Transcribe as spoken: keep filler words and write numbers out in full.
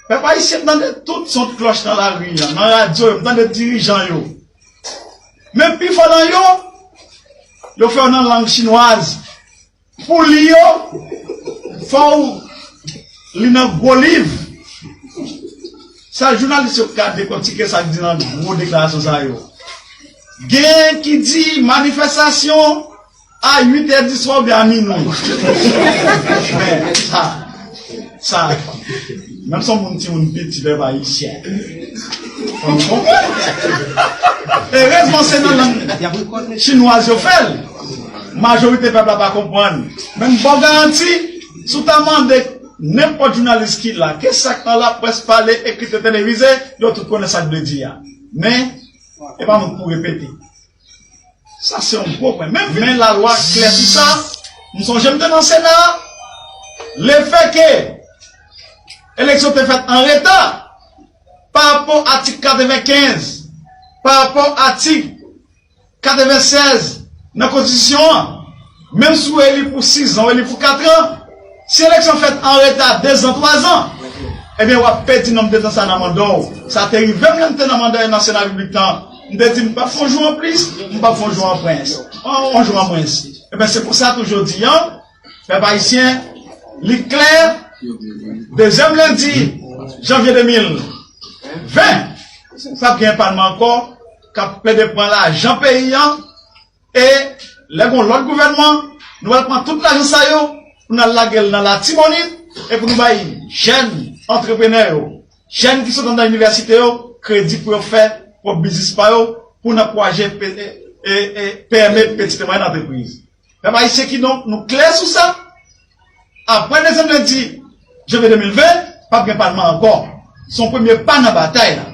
Pèp ayisyen, m tande tout son klòch nan lari a, nan radyo yo, m tande dirijan yo. Men pifò nan yo, yo fè yo nan lang chinwaz. Pou li yo, fò w li nan gwo liv. Sa jounalis yo ka dekòtike sa k di nan gwo deklarasyon sa yo. Gen ki di manifestasyon a uit è di swa oubyen a minwi. Men, sa, sa, menm si yon moun timoun piti, pèp ayisyen. Fò nou konprann. Erezman, se nan lang chinwaz yo fè l. Majorite pèp la pa konprann. Men m ba w garanti, si w ta mande nenpòt jounalis ki la, ke sa k nan laprès pale, ekri, televize, yo tout konnen sa k vle di a. Men, e pa nou k pou repete. Sa se yon gwo pwen. Men, men lalwa klè sou sa. M sonje m te nan Sena a. Lefètke eleksyon te fèt an reta pa rapò atik katrevenkenz, pa rapò atik katrevensèz nan konstitisyon an, menm si w eli pou sizan, w eli pou katran, si eleksyon fèt an reta dezan, twazan, ebyen w ap pèdi nonb de tan sa nan manda w. Sa te rive m lè m te nan manda nan Sena Repiblik lan. M te di m p ap fè yon jou an plis, m p ap fè yon jou an mwens. Yon, yon jou an mwens. Ebyen se pou sa tou jodi a, pèp ayisyen, li klè, dezyèm lendi janvye de mil ven, p ap gen palman ankò k ap plede pran lajan peyi a, e lè gon lòt gouvènman, nou pral pran tout lajan sa yo pou n al lage l nan Latibonit e pou nou bay jèn antreprenè yo, jèn ki sot anndan inivèsite yo, kredi pou yo fè pwòp biznis pa yo, pou n ankouraje pe-, e, e, e, P M E, petite et moyenne entreprise. Pèp ayisyen, kidonk, nou klè sou sa. Apre dezyèm lendi janvye de mil ven, p ap gen palman ankò. Se yon premye pa nan batay la.